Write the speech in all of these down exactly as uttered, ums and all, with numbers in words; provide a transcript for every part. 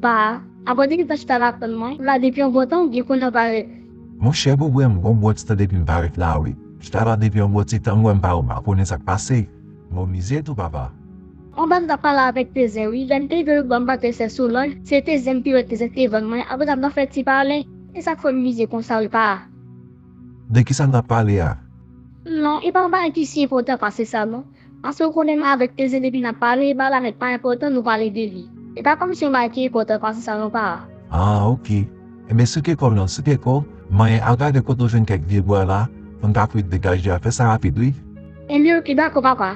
Pa, apre w te gentan chita la tann mwen la depi yon bon tan, oubyen kounye a w parèt? Monchè, Boubwè, m gon bon ti tan depi m parèt la, wi. M chita la depi yon bon ti tan, m wè m pa wè w, m pa konnen sa k pase. Bon, mizye tou, papa. Anba m t ap pale avèk Tezen, wi. Lè m te rive youn bò, m pa t wè sè Solanj, se Tezen m te wè, Tezen te vann mwen. Apre sa, m t ap fè ti pale. E sa k fè m mizye konsa, wi, pa. De kisa n t ap pale a? Non, e pa yon bagay ki si enpòtan pase sa, non. Paske w konnen m avèk Tezen depi n ap pale, bagay la nèt pa enpòtan, nou pale de li. E pa kòmsi yon bagay ki enpòtan pase sa, non, pa. Ah, ok. Enben, souke kò w non, souke kò w. Manyen al gade kote w jwenn kèk vye bwa la, pou n ka kwit degaje a. Fè sa rapid, wi. Enben, ok, dakò, papa.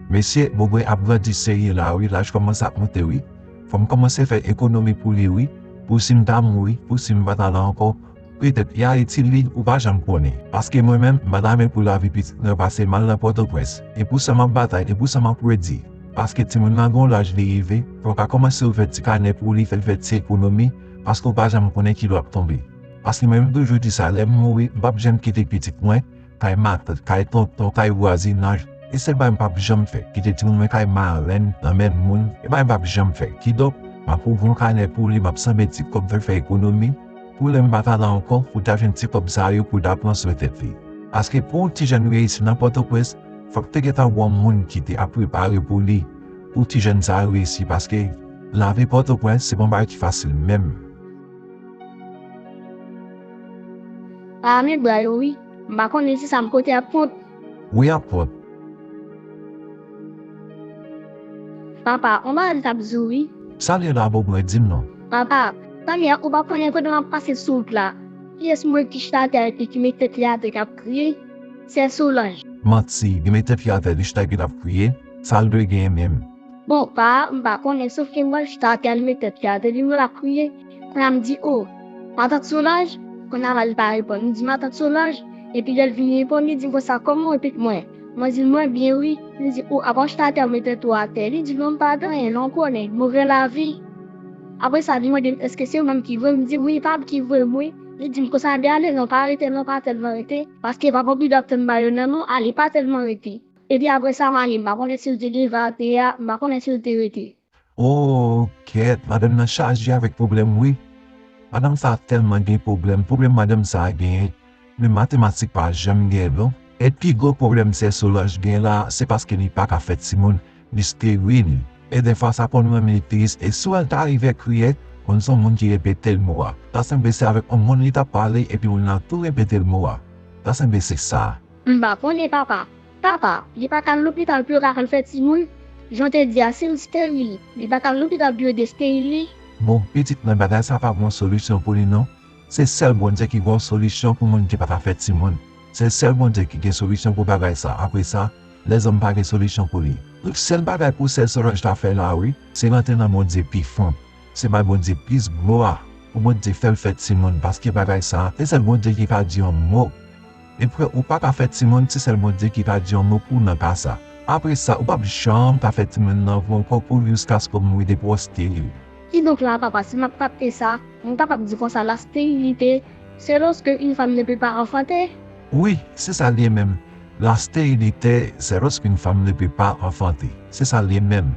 Mesye, Boubwè ap grandi serye la, wi. Laj kòmanse ap monte, wi. Fò m kòmanse fè ekonomi pou li, wi. Pou si m ta mouri, pou si m pa ta la ankò. Petèt, y a itil li, ou pa janm konnen. Paske mwen menm, m pa ta renmen pou lavi pitit mwen pase mal nan Pòtoprens. E pou sa m ap batay, e pou sa m ap redi. Paske timoun nan gen yon laj li rive, fò w ka kòmanse ouvè ti kanè pou li, fè l fè ti ekonomi, paske w pa janm konnen kilè w ap tonbe. Paske mwen menm toujou di sa, lè m mouri, m p ap janm kite pitit mwen kay matant, kay tonton, kay vwazinaj. E se bagay m p ap janm fè. Kite timoun mwen kay marenn, nan men moun, e bagay m p ap janm fè. Kidonk, m ap ouvri yon kanè pou li, m ap sanble ti kòb fè l fè ekonomi, pou lè m pa ta la ankò, pou l ta jwenn ti kòb sa yo, pou l ta pran swen tèt li. Paske pou yon ti jèn reyisi nan Pòtoprens, fòk te gentan gen yon moun ki te ap prepare pou li, pou ti jèn sa yo reyisi, paske lavi Pòtoprens, se pa yon bagay ki fasil menm. Pa men bra yo wi. M pa konnen si sa m pote ap kont. Wi, ap kont. Papa, on bagay m t ap di w wi. Sa l ye la, Boubwè, di m non. Papa, talè a ou pa konnen kote m ap pase sou wout la. Kiyès m wè ki chita atè a epi ki met tèt li atè k ap kriye? Sè Solanj. Manti, li met tèt li atè, li chita epi l ap kriye. Sa l dwe genyen menm? Bon, pa, m pa konnen, sof ke m wè l chita atè a, li met tèt li atè, li wè l ap kriye. Kounye a m di, o, matant Solanj? Kounye a la li pa reponn. M di, matant Solanj? Epi lè l vini reponn, li di m konsa, kòman w ye pitit mwen? Mwen di l, mwen byen wi. Li di, o, apa w chita atè a, w met tèt ou atè? Li di, non, m pa gen anyen, non, w konnen, move lavi. Apre sa, li mande m, èske se ou menm ki voye m? M di, wi, pa m ki voye m, wi. Li di m konsa, ebyen ale non, pa rete non, pa tèlman rete, paske papa w ap tann ba yo nan non, ale, pa tèlman rete. Epi apre sa, m ale, m pa konnen si l te leve atè a, m pa konnen si l te rete. O, kèt, madanm nan chaje avèk pwoblèm, wi. Madanm sa a tèlman gen pwoblèm, pwoblèm madanm sa a genyen, men matematik pa janm gen, non. E pi gwo pwoblèm sè Solanj gen la, se paske li pa ka fè timoun, li steril. E dèfwa sa konn rann li tris, e si w wè l ta rive kriye, konn se yon moun ki repete l mo a. Ta sanble se avèk yon moun li t ap pale, epi moun nan tou repete l mo a. Ta sanble se sa. M pa konnen, papa. Papa, li pa ka al lopital pou yo ka al fè timoun? Jan w te di a, si l steril, li pa ka al lopital pou yo desteril li? Bon, pitit mwen, bagay sa pa gon solisyon pou li non. Se sèl Bondye ki gon solisyon pou moun ki pa ka fè timoun. Se sèl Bondye ki gen solisyon pou bagay sa. Apre sa, lèzòm pa gen solisyon pou li. Donk, sèl bagay pou sè Solanj ta fè la, wi, se rantre nan Bondye pi fon. Se bay Bondye plis glwa pou Bondye fè l fè timoun, paske bagay sa a, se sèl Bondye ki ka di yon mo. Epi ou pa ka fè timoun, se sèl Bondye ki ka di yon mo pou w nan ka sa. Apre sa, ou p ap janm ka fè timoun nan vi w ankò pou jiskaske w mouri depi w steril. Kidonk la, papa, si m ap kapte sa, m kapab di konsa, la stérilité, c'est lorsque une femme ne peut pas enfanter? Wi, se sa l ye menm. La stérilité, c'est lorsqu'une femme ne peut pas enfanter. Se sa l ye menm.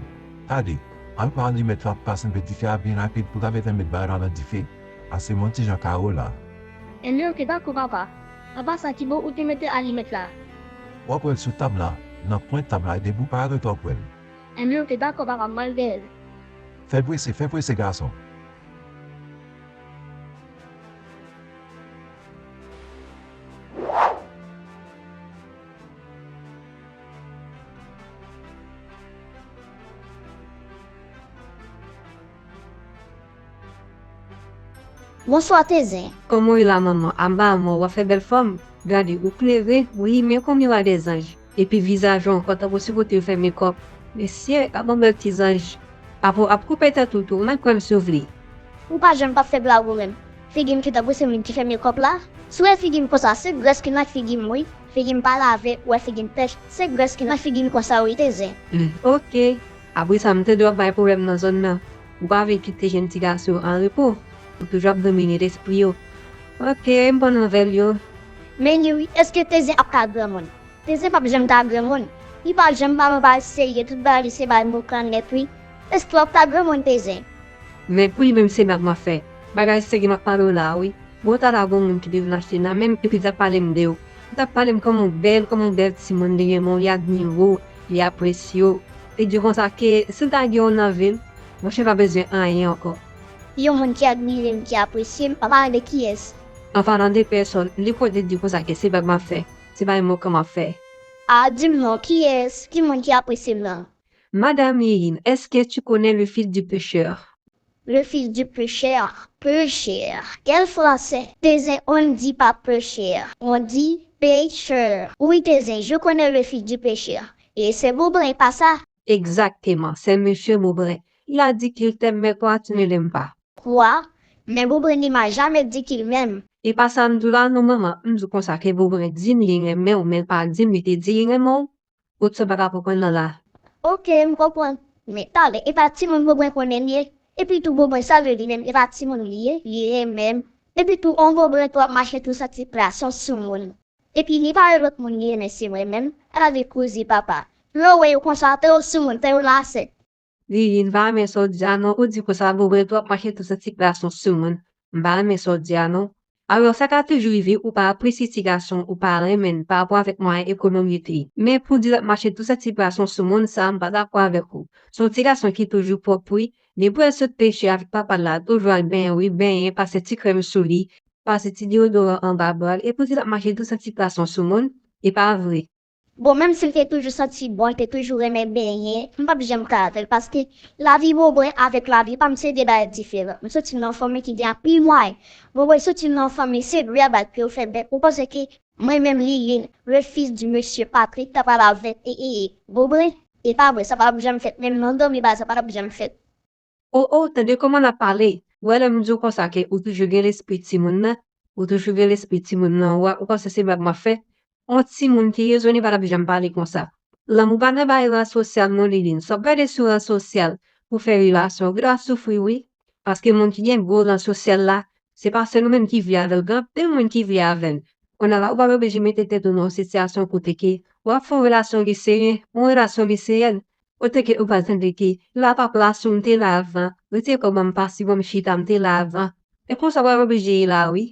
Gade, al pran alimèt la, pase anpil dife a byen rapid pou ta mete met bagay la nan dife. Pase m yon ti jan kawo la. Enben, ok, dakò, papa. An pasan, kibò ou te mete alimèt la? W ap wè l sou tab la, nan kwen tab la, depi w pa arete w ap wè l. Enben, ok, dakò, papa, m pral dèyè l. Fè prese, fè prese, gason. Bonswa, Tezen. Kòman w ye la, manman? Aba, mwen, w ap fè bèl fòm. Gade, ou klere, wi, men kòm yon wa dèzanj. Epi vizaj ou ankò tankou si kote yo fè mekòp. Mesye, ap yon bèl ti zanj. Ap, ap koupe tèt ou tou, ou mèt kwè m si w vle. Ou pa janm p ap fè blag ou menm. Figi m ki tankou se moun ki fè mekòp la. Si w wè figi m konsa, se grès ki nan figi m, wi. Figi m pa lave, ou wè figi m pèch, se grès ki nan figi m konsa, wi, Tezen. Hmm, ok. Apre sa, m tande w ap bay pwoblèm nan zòn nan. Ou pa vle kite jèn ti gason yo an repo. Ou toujou ap domine lespri yo. Ok, m pran nouvèl yo. Men li wi, èske Tezen ap ka granmoun? Tezen p ap janm ka granmoun. Li pa janm pa yon bagay serye, tout bagay li se bagay mokan nèt wi. Èske w ap ta granmoun peze? Men pou li menm se blag m ap fè. Bagay serye m ap pale w la a wi. Bon, ta la gon moun ki te vin achte nan men m epi l t ap pale m de ou. Li t ap pale m kòman w bèl, kòman w bèl timoun, li renmen w, li admire w, li apresye w. Li di w konsa ke si l ta gen w nan vi l, monchè, pa bezwen anyen ankò. Yon moun ki admire m, ki apresye m, pa pale de kiyès? An palan de pèsòn, li kote di konsa ke se blag m ap fè, se bagay mokan m ap fè. A, di m non, kiyès? Ki moun ki apresye m nan? Madame Irène, est-ce que tu connais le fils du pêcheur? Le fils du pêcheur, pêcheur. Quel français? Te zen, on ne dit pas pêcheur, on dit pêcheur. Oui, te zen, je connais le fils du pêcheur. Et c'est Bobren, pas ça? Exactement, c'est monsieur Bobren. Il a dit qu'il t'aime, mais toi, tu ne l'aimes pas. Quoi? Mais Bobren, il m'a jamais dit qu'il m'aime. E pa sa m di w la non, manman. M di w konsa ke Bobren di m li renmen w, men l pa di m li te di li renmen w. Ou t se pa ka konprann nan la. Oke, m konprann. Men talè, e pa timoun Bobren konnen m ye. Epi tou Bobren sa vle li menm, e pa timoun li ye, li renmen m. Epi tou, on Bobren tou ap mache tou santi plas, on soumoun. Epi li pa yon lòt moun li renmen, se mwen menm, avèk kouzi papa. Lè w wè yo konsa, te yon soumoun, te yon lasèt. Lili, m pa renmen sa w di a non, ou di konsa Bobren tou ap mache tou santi plas, on soumoun. M pa renmen sa w di a non. Alò, sa ka toujou rive ou pa apresye ti gason ou pa renmen l pa rapò avèk mwayen ekonomik li. Men pou di l ap mache tou santi plas, on soumoun, sa a m pa dakò avèk ou. Se yon ti gason ki toujou pwòp wi. Depi w wè l sot peche avèk papa l la, toujou al benyen wi, benyen, pase ti krèm sou li, pase ti deyodoran anba bra l, epi w di l ap mache tou santi plas, on soumoun, e pa vre. Bon, menm si l te toujou santi bon, l te toujou renmen benyen, m p ap janm ka avè l, paske lavi Bobren avèk lavi pa m se de bagay diferan. M soti nan yon fanmi ki gen anpil mwayen. Bobren soti nan yon fanmi se dwe a bal ke yo fè bèk. Ou panse ke mwen menm Lili, le fils du monsieur Patrick, ta pral avèk e, e, e, Bobren? E pa vre, sa p ap janm fèt. Menm nan dòmi bagay sa pa t ap janm fèt. O, o, tande kòman l ap pale. Ou wè lè m di w konsa ke ou toujou gen lespri timoun nan, ou toujou gen lespri timoun nan, ou a, ou panse se blag m ap fè? On timoun ki rezone pa t ap janm pale konsa. Lanmou pa nan bay ran sosyal non, Liline. Sa w ap gade sou ran sosyal pou fè relasyon, ou gentan soufri wi. Paske moun ki gen gwo ran sosyal la, se pa sèl ou menm ki viv avè l, gen anpil moun ki viv avè l. Kounye a la, ou pa oblije mete tèt ou nan yon sitiyasyon kote ke w ap fè yon relasyon ki serye, yon relasyon ki serye, kote ke ou pral tande ke la pa plas ou, m te la avan, retire kò w ban m pase, ban m chita, m te la avan. E konsa w ap oblije ye la wi.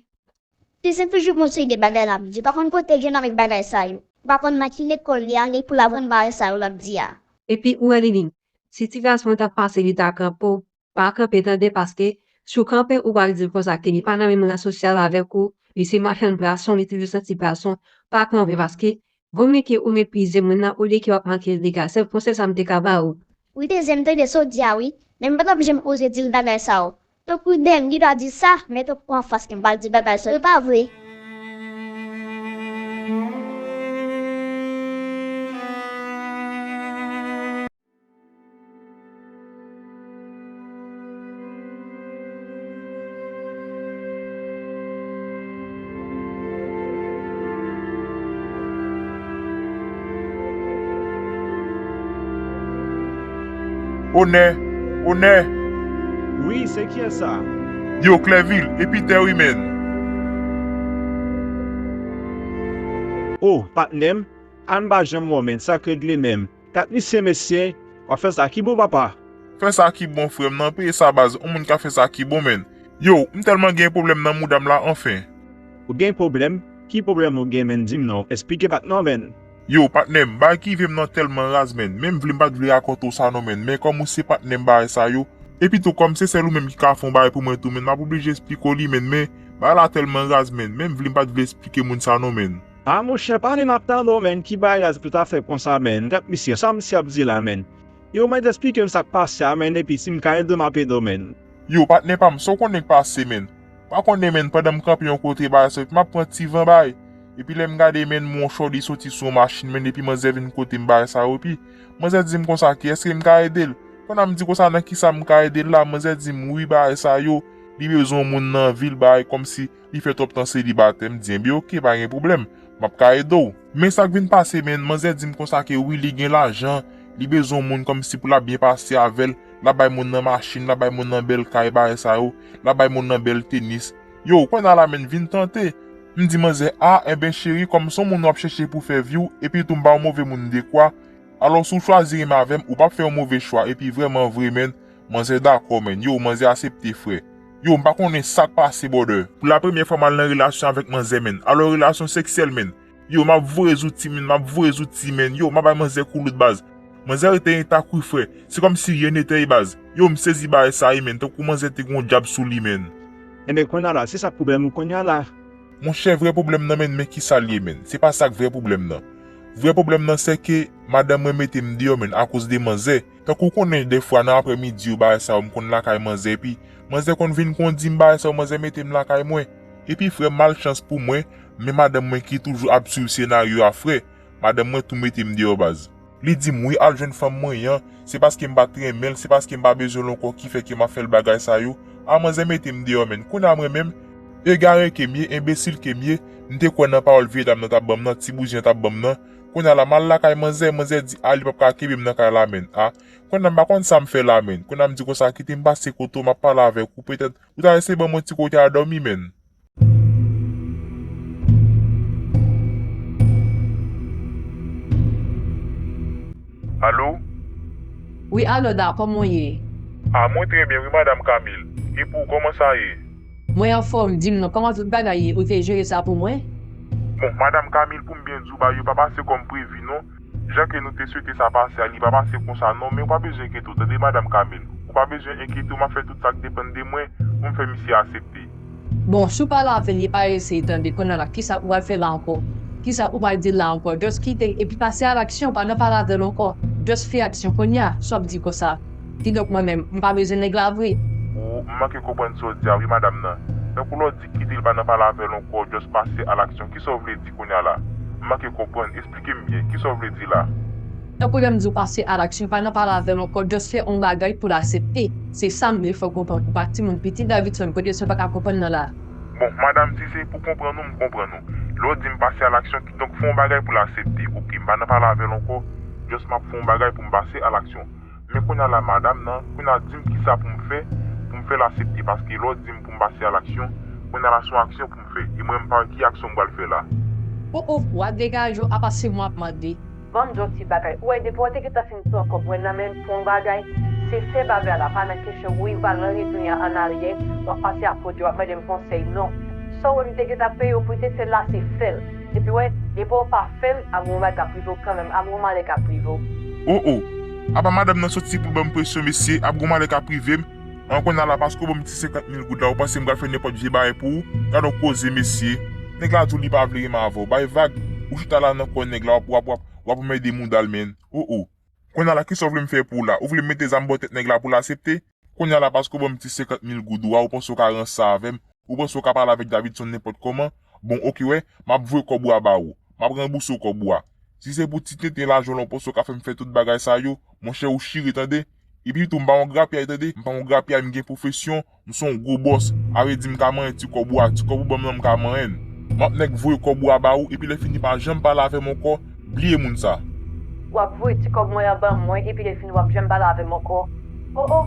Li se toujou gon seri de bagay l ap di, pa konn kote l jwenn avèk bagay sa yo. Pa konn nan ki lekòl li ale pou l aprann bagay sa yo l ap di a. Epi ou wè Liline, si ti gason an t ap pase li ta kanpe w, pa kanpe tande, paske si w kanpe ou pral di l konsa ke li pa nan menm ran sosyal avèk ou, li se machann plas, on li toujou santi plas, on, pa kanpe paske Vomye ke ou meprize moun nan olye ke w ap manke l dega. Sèl konsèy sa m te ka ba ou. Wi, te zen m tande sa w di a wi, men m pa t ap janm oze di l bagay sa yo. Tankou dèm, li ta di sa, men tankou anfas ke m pral di bagay sa yo, e pa vre. Onè, Onè! Wi, se kiyès sa? Yo, Klèvil, e Pitè wi, menn. O, patnè m, Ann pa janm wè w, menn, sa k regle menm. Kat misye, mesye, w ap fè sa ki bon, papa. Fè sa ki bon, frè m nan, peye sa baz, yon moun ka fè sa ki bon, menn. Yo, m tèlman gen pwoblèm nan mouda m la, anfen. Ou gen pwoblèm? Ki pwoblèm ou gen, menn, di m non, esplike patnè w, menn. Yo, patnè m, bagay ki rive m nan tèlman raz, menn, menm vle m pa t vle rakonte w sa non, menn, men kòm ou se patnè m bagay sa yo, epi tou kòm se sèl ou menm ki ka fè yon bagay pou mwen tou, menn, m ap oblije esplike w li, menn, men bagay la tèlman raz, menn, menm vle m pa t vle esplike moun sa non, menn. A, monchè, pale m ap tande w, menn. Ki bagay la pou ta fè konsa, menn? Gad misye, sa misye ap di la, menn? Yo, mwen, esplike m sa k pase a, menn, epi si m ka ede w, m ap ede w, menn. Yo, patnè pa m, sa w konnen k pase, menn? Pa konnen, menn, pandan m kanpe yon kote, bagay sa, epi m ap pran ti van, bay. Epi lè m gade, menn, m wè yon chòdi soti sou yon machin, menn, epi manzè vin kote m, bagay sa yo, epi manzè di m konsa ke èske m ka ede l? Kounye a m di konsa nan kisa m ka ede l la, manzè di m wi, bagay sa yo, li bezwen yon moun nan vi l, bagay kòmsi li fè twòp tan selibatè, m di, enben oke, pa gen pwoblèm, m ap ka ede w. Men sa k vin pase, menn, manzè di m konsa ke wi, li gen lajan, li bezwen yon moun kòmsi pou l ap byen pase avè l, l ap bay moun nan machin, l ap bay moun nan bèl kay, bagay sa yo, l ap bay moun nan bèl tenis. Yo, kounye a la, menn, vin tante. M di manzè, a, enben cheri, kòm se yon moun w ap chèche pou fè vi w, epi tou m pa yon move moun dekwa, Alò, si w chwazi renmen avè m, ou p ap fè yon move chwa, epi vrèman vre, menn, manzè dakò, menn. Yo, manzè aksepte, frè. Yo, m pa konnen sa k pase, brother. Pou la premyè fwa m al nan relasyon avèk manzè, menn. Alò, relasyon seksyèl, menn. Yo, m ap voye zouti, menn, m ap voye zouti, menn. Yo, m ap bay manzè koulout, baz. Manzè rete entak, wi, frè. Se kòmsi rien n'était, baz. Yo, m sezi bagay sa, wi, menn. Tankou manzè te gen yon dyab sou li, menn. Enben, kounye a la, se sa k pwoblèm ou kounye a la. Monchè, vrè pwoblèm nan, menn, men kisa l ye, menn? Se pa sa k vrè pwoblèm nan. Vrè pwoblèm nan, se ke madanm mwen mete m deyò, menn, akoz de manzè. Tankou w konnen, dèfwa nan aprèmidi yo, bagay sa yo, m konn lakay manzè, epi manzè konn vin kondi m bagay sa yo, manzè mete m lakay mwen. Epi, frè, malchans pou mwen, men madanm mwen ki toujou ap swiv senaryo a, frè. Madanm mwen tou mete m deyò, baz. Li di m, wi, al jwenn fanm mwen an, se paske m pa t renmen l, se paske m pa bezwen l ankò ki fè ke m ap fè l bagay sa yo. A, manzè mete m deyò, menn. Kounye a mwen menm, egare ke m ye, enbesil ke m ye, m te kwè nan pawòl vye dam nan t ap ban m nan, ti bouzen an t ap ban m nan. Kounye a la, m al lakay manzè, manzè di, a, li p ap ka kenbe m nan kay la, menn. A, kounye a m pa konn sa m fè la, menn. Kounye a m di konsa, kite m pase kote w, m ap pale avèk ou, petèt ou ta eseye ban mwen ti kote a dòmi, menn. Alo? Wi, alo, Da, kòman w ye? A, mwen trè byen, wi, Madam Camille. E pou w, kòman sa ye? Mwen anfòm, di m non, kòman tout bagay ye? Ou te jere sa pou mwen? Bon, Madam Camille, pou m byen di w, bagay yo pa pase kòm previ, non. Jan ke nou te swete sa pase a, li pa pase konsa non, men ou pa bezwen enkyete w, tande, Madam Camille. Ou pa bezwen enkyete w, m ap fè tout sa k depann de mwen pou m fè misye aksepte. Bon, si w pale avè l, li pa eseye tande, kounye a la, kisa ou pral fè la ankò? Kisa ou pral di l la ankò? Just kite, epi pase a laksyon, pa nan pale avè l ankò. Just fè aksyon kounye a, sa w ap di konsa. Kidonk mwen menm, m pa bezwen nèg la vre. Ou, m manke konprann sa w di a wi, madanm nan. Tankou lè w di kite l pa nan pale avè l ankò, just pase a laksyon. Kisa w vle di kounye a la? M manke konprann, esplike m byen, kisa w vle di la? Tankou lè m di w pase a laksyon, pa nan pale avè l ankò, just fè yon bagay pou l aksepte. Se sa m vle fè w konprann. Ou pa timoun piti, Davidson, kote sa w pa ka konprann nan la? Bon, madanm, si se pou konprann ou, m konprann ou. Lè w di m pase a laksyon, kidonk fè yon bagay pou l aksepte. Oke, m pa nan pale avè l ankò, just m ap fè yon bagay pou m pase a laksyon. Men kounye a la, madanm nan, kounye a di m kisa pou m fè, pou m fè l aksepte, paske lè w di m pou m pase a laksyon, kounye a la se yon aksyon pou m fè, e mwen m pa wè ki aksyon m pral fè la. O, o, w ap degaje w, apa se mwen ap mande. Ban m di w ti bagay, ou wè depi w te gentan fin pran kòb mwen nan men m pou yon bagay, se fè bagay la, pa nan kesyon wi, ou pral retounen an aryè, w ap pase akote, w ap mande m konsèy, non. Sa w wè m te gentan peye w pou w te fè l la, se fè l. Epi w wè, depi w pa fè l, ap gen yon bagay k ap rive w kanmenm, ap gen yon malè k ap rive w. O, o! Apa madanm nan soti pou l ban m presyon, mesye, ap gen yon malè k ap rive m. An, kounye a la, paske w ban m ti senkant mil goud la, ou panse m pral fè nenpòt vye bagay pou ou? Gad on koze, mesye. Nèg la di w li pa vle renmen avè w. Bay vag. Ou chita la nan kò nèg la, w ap, w ap, w ap, w ap anmède mouda l, menn. O, o! Kounye a la, kisa w vle m fè pou w la? Ou vle m mete zam bò tèt nèg la pou l aksepte? Kounye a la, paske w ban m ti senkant mil goud ou a, ou panse w ka ranse avè m? Ou panse w ka pale avèk Davidson nenpòt kòman? Bon, oke, wè, m ap voye kòb ou a ba ou. M ap ranbouse w kòb ou a. Si se pou ti tenten lajan w la, ou panse w ka fè m fè tout bagay sa yo, monchè, ou chire, tande? Epi tou, m pa yon grapyay, tande? M pa yon grapyay, m gen pwofesyon, m se yon gwo bòs. A vle di, m ka manyen ti kòb ou a, ti kòb ou ban m nan, m ka manyen l. M ap nèk voye kòb ou a ba ou, epi lè fini, pa janm pale avè m ankò, bliye moun sa. W ap voye ti kòb mwen an ban mwen, epi lè fini, w ap janm pale avè m ankò. O, o!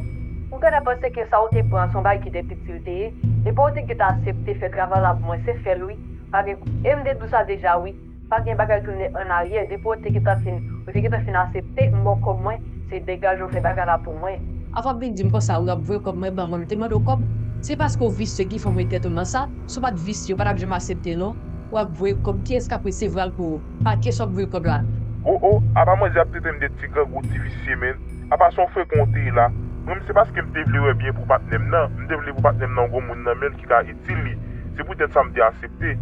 Ou gentan panse ke sa w te pran an se yon bagay ki te piti l te ye? Depi w te gentan aksepte fè travay la pou mwen, se fè l wi. Pa gen, e m te di w sa deja wi. Pa gen bagay tounen an aryè. Depi w te gentan fin, ou te gentan fin aksepte, m ba w kòb mwen, se degaje w fè bagay la pou mwen. Avan w vin di m konsa, w ap voye kòb mwen ban mwen, m te mande w kòb. Se paske w visye ki fè w met tèt ou nan sa. Si w pa t visye, w pa t ap janm aksepte non. W ap voye kòb, kiyès k ap resevwa l pou ou? Pa kiyès w ap voye kòb la. O, o, apa manzè ap trete m de ti grangou, ti visye, menn. Apa se yon frekan w te ye la. Mwen, se paske m te vle wè byen pou patnè m nan. M te vle pou patnè m nan gon moun nan men l ki ka itil li. Se poutèt sa m te aksepte.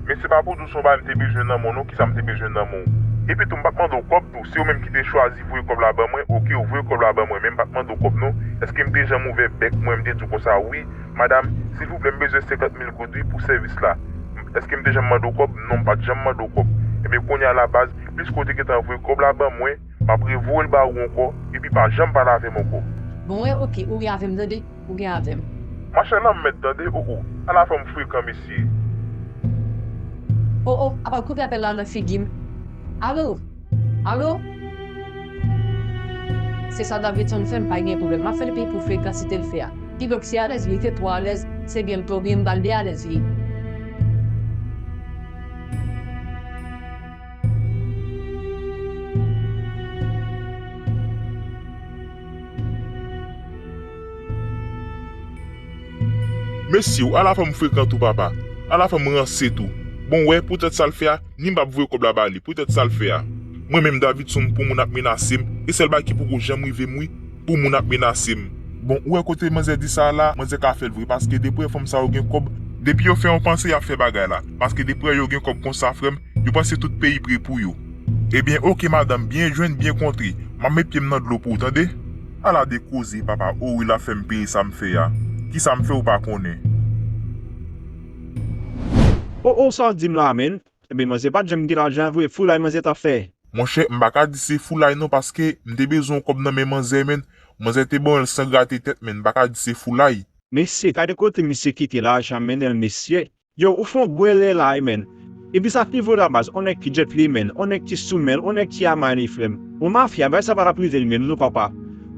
Men se pa pou di w se yon bagay m te bezwen nan men w non, kisa m te bezwen nan men w. Epi tou, m pa t mande w kòb tou. Se ou menm ki te chwazi voye kòb la ban mwen, oke, ou voye kòb la ban mwen, men m pa t mande w kòb non. Èske m te janm ouvè bèk mwen, m te di w konsa, wi, madanm, silvouplè, m bezwen senkant mil goud, wi, pou sèvis la? Èske m te janm mande w kòb? Non, m pa t janm mande w kòb. Ebyen, kounye a la, baz, piske w te gentan voye kòb la ban mwen, m ap revoye l ba ou ankò, epi pa janm pale avè m ankò. Bon, wè, oke, ou gen avè m, tande? Ou gen avè m. Mache nan mèd, tande, o, o. Ala fanm frekan, mesye. O, o, apa l koupe apèl la nan figi m. Alo? Alo? Se sa Davidson fè m, pa gen pwoblèm. M ap fè l peye pou frekansite l fè a. Kidonk, si alèz li, li te twò alèz, se byen l twò byen, m pral de alèz li. Mesye, w ala fanm frekan tou, papa. Ala fanm ranse tou. Bon, w wè, poutèt sa l fè a, ni m p ap voye kòb la ba li, poutèt sa l fè a. Mwen menm, Davidson, pou moun ap menase m, e sèl bagay ki poko janm rive m, wi, pou moun ap menase m. Bon, ou wè kote manzè di sa a la, manzè ka fè l vre, paske depi w wè fanm sa yo gen kòb, depi yo fè yon panse, y ap fè bagay la. Paske depi w wè yo gen kòb konsa, frè m, yo panse tout peyi pre pou yo. Ebyen, oke, madanm, byen jwenn, byen kontre. M ap met pye m nan dlo pou w, tande? Ala de koze, papa, o wi, l ap fè m peye sa m fè a. Kisa m fè ou pa konnen? O, o, sa w di m la, menn? Ebyen, manzè pa t janm gen lajan vre, foulay manzè t ap fè. Monchè, m pa ka di se foulay non, paske m te bezwen yon kòb nan men manzè, menn. Manzè te ban l san grate tèt, menn. M pa ka di se foulay. Mesye, gade kote misye kite lajan mennen l, mesye. Yo, ou fè yon gwo erè la wi, menn. Epi sa pi vo la baz, on nèg ki djèt li, menn, on nèg ki sou men l, on nèg ki amay li, frè m. Yon mafya, bagay sa pa t ap rive l menm non, papa.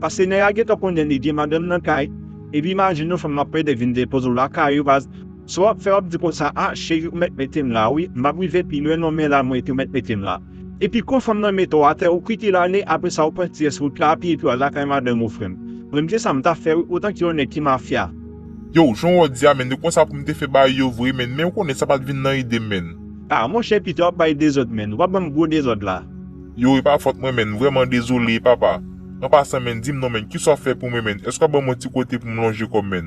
Paske nèg la gentan konnen li gen madanm nan kay. Epi imajine yon fanm nan ap pede vin depoze w lakay ou, baz. Sa w ap fè, w ap di konsa, a, cheri, ou mèt mete m la, wi. M p ap rive pi lwen non, men la, mwen tou mèt mete m la. Epi kon fanm nan mete w atè, ou kite l ale, apre sa, ou pran ti rès wout la, epi, epi w al lakay madanm ou, frè m. Mwen, m se sa m t ap fè, wi, otan ke yon nèg ki mafya. Yo, jan w di a, menn, e konsa pou m te fè bagay yo vre, menn, men ou konnen sa pa t vin nan ide m, menn. A, monchè, pito w ap bay dezòd, menn. W ap ban m gwo dezòd la. Yo, e pa fòt mwen, menn. Vrèman dezole, papa. An pasan, menn, di m non, menn, kisa w ap fè pou mwen, menn? Èske w ap ban m yon ti kote pou m lonje kò m, menn?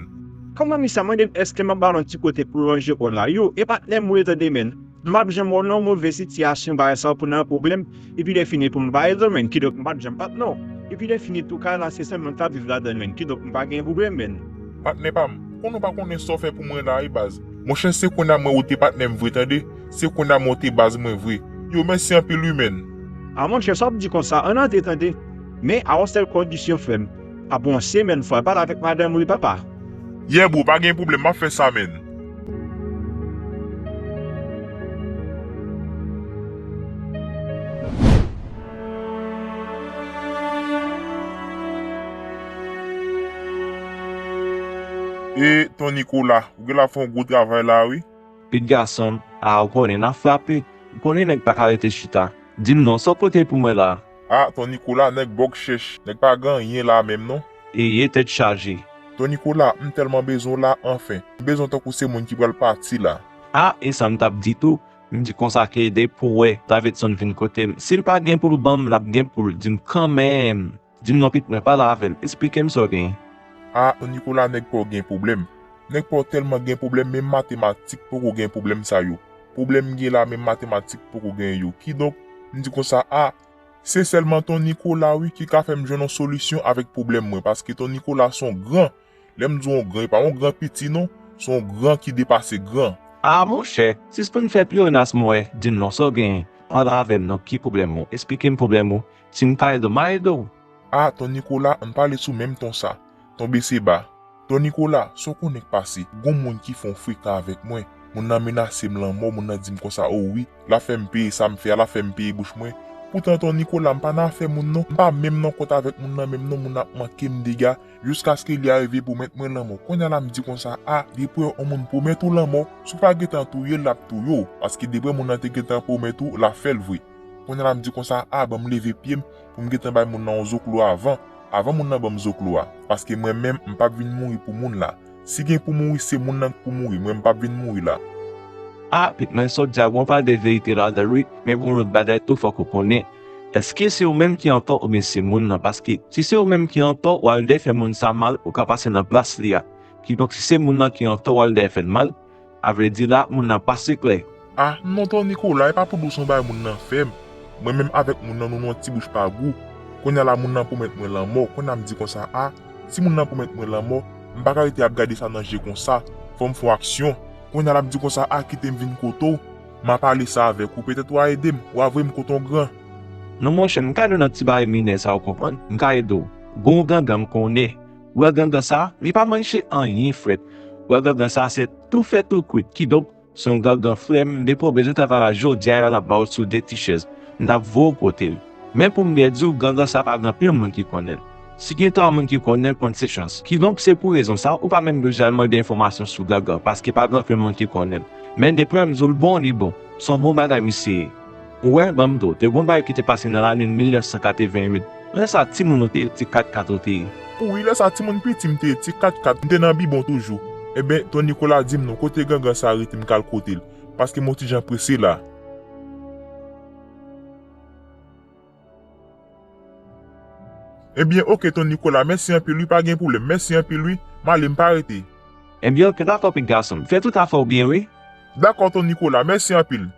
Kòman misye ap mande m èske m ap ba l yon ti kote pou lonje kò l la? Yo, e patnè m ou ye, tande, menn. M p ap janm wè w nan yon move sitiyasyon, bagay sa yo pou nan yon pwoblèm, epi lè fini pou m ba ede w, menn, kidonk m p ap janm patnè w. Epi lè fini tou, kay la se sèl mwen k ap viv ladan l, menn, kidonk m pa gen pwoblèm, menn. Patnè pa m, konnen w pa konnen sa w fè pou mwen la wi, baz. Monchè, se kounye a m wè ou te patnè m vre, tande. Se kounye a m wè ou te baz mwen vre. Yo, mèsi anpil wi, menn. A monchè, sa w ap di konsa, ann antre, tande. Men a yon sèl kondisyon, frè m. Apre yon semèn, fò w al pale avèk madanm ou wi, papa. Yeah bro, pa gen pwoblèm, m ap fè sa, menn. E, Ton Nikola, ou genlè ap fè yon gwo travay la, wi. Pitit gason m, a, ou konnen, n ap frape. Ou konnen nèg pa ka rete chita. Di m non, sa w pote pou mwen la? A, Ton Nikola, nèg bòk chèch, nèg pa gen anyen la menm non. Eye, tèt chaje. Ton Nikola, m tèlman bezwen w la, anfen. M bezwen w tankou se moun ki pral pati la. A, e sa m t ap di tou. M di konsa ke depi w wè Davidson vin kote m, si l pa gen pou l ban m, l ap gen pou l di m kanmenm. Di m non, pitit mwen, pale avè l, esplike m sa w genyen. A, Ton Nikola, nèg pa w gen pwoblèm. Nèg pa w tèlman gen pwoblèm, menm matematik poko gen pwoblèm sa yo. Pwoblèm gen la, menm matematik poko gen yo. Kidonk, m di konsa, a, se sèlman Ton Nikola, wi, ki ka fè m jwenn yon solisyon avèk pwoblèm mwen, paske Ton Nikola se yon gran. Lè m di w yon gran, e pa yon gran piti, non. Se yon gran ki depase gran. A, monchè, sispann fè pleyonas, mwen, di m non, sa w genyen. Pale avè m non, ki pwoblèm ou? Esplike m pwoblèm ou. Si m ka ede w, m a ede w. A, Ton Nikola, ann pale sou menm ton sa. Ton bese ba. Ton Nikola, sa w konnen k pase? Gon moun ki fè yon frekan avèk mwen. Moun nan menase m lanmò, moun nan di m konsa, o wi, l ap fè m peye sa m fè a, l ap fè m peye bouch mwen. Poutan, Ton Nikola, m pa nan afè moun non. M pa menm nan kont avèk moun nan menm non, moun nan ap manke m dega, jiskaske li arive pwomèt mwen lanmò. Kounye a la, m di konsa, a, depi w wè yon moun pwomèt ou lanmò, si w pa gentan touye l, l ap touye w. Paske depi w wè moun nan te gentan pwomèt ou, l ap fè l vre. Kounye a la, m di konsa, a, ban m leve pye m pou m gentan bay moun nan yon zoklo avan, avan moun nan ban m zoklo a. Paske mwen menm, m p ap vin mouri pou moun la. Si gen pou mouri, se moun nan k pou mouri, mwen m p ap vin mouri la. A, pitit mwen, sa w di a, gon pa de verite ladan l, wi, men gon lòt bagay tou fòk ou konnen. Èske se ou menm ki antò oubyen se moun nan? Paske si se ou menm ki antò, w al dèfè moun sa mal, ou ka pase nan plas li a. Kidonk, si se moun nan ki antò, w al dèfè l mal, a vle di la, moun nan pase klè. A, non, Ton Nikola, e pa pou dous yon bagay moun nan fè m. Mwen menm avèk moun nan, nou nan yon ti bouch pa gou. Kounye a la, moun nan pwomèt mwen lanmò. Kounye a m di konsa, a, si moun nan pwomèt mwen lanmò, m pa ka rete ap gade sa nan je konsa. Fò m fè yon aksyon. Kounye a la, m di konsa, a, kite m vin kote w. M a pale sa avèk ou, petèt w a ede m, w a voye m kote yon gran. Non, monchè, m ka ede w nan ti bagay minè sa, ou konprann? M ka ede w. Gon gangan m konnen. Ou wè gangan sa, li pa manje anyen frèt. Ou wè gangan sa, se tou fè tou kwit. Kidonk, se yon gangan frè m, depi w bezwen travay la jodi a, l ap ba w sou de ti chèz. M t ap voye w kote l. Men pou m byen di w, gangan sa pa gen anpil moun ki konnen l. Si gen twa moun ki konnen l, konn se chans. Kidonk, se pou rezon sa, ou pa menm bezwen al mande enfòmasyon sou gangan, paske pa gen anpil moun ki konnen l. Men depi w wè m di w l bon, li bon. Se yon bon bagay misye ye. Ou wè, ban m di w, te gon bagay ki te pase nan lane mil nèf san katreven uit. Lè sa, timoun ou te ye, ti kat kat ou te ye. Wi, lè sa, timoun piti m te ye, ti kat kat, m te nan bibwon toujou. Ebyen, Ton Nikola, di m non, kote gangan sa rete, m ka al kote l, paske m on ti jan prese la. Ebyen, oke, Ton Nikola, mèsi anpil wi, pa gen pwoblèm, mèsi anpil wi, m ale, m pa rete. Ebyen, oke, dakò, pitit gason m, fè tout afè w byen wi. Dakò, Ton Nikola, mèsi anpil.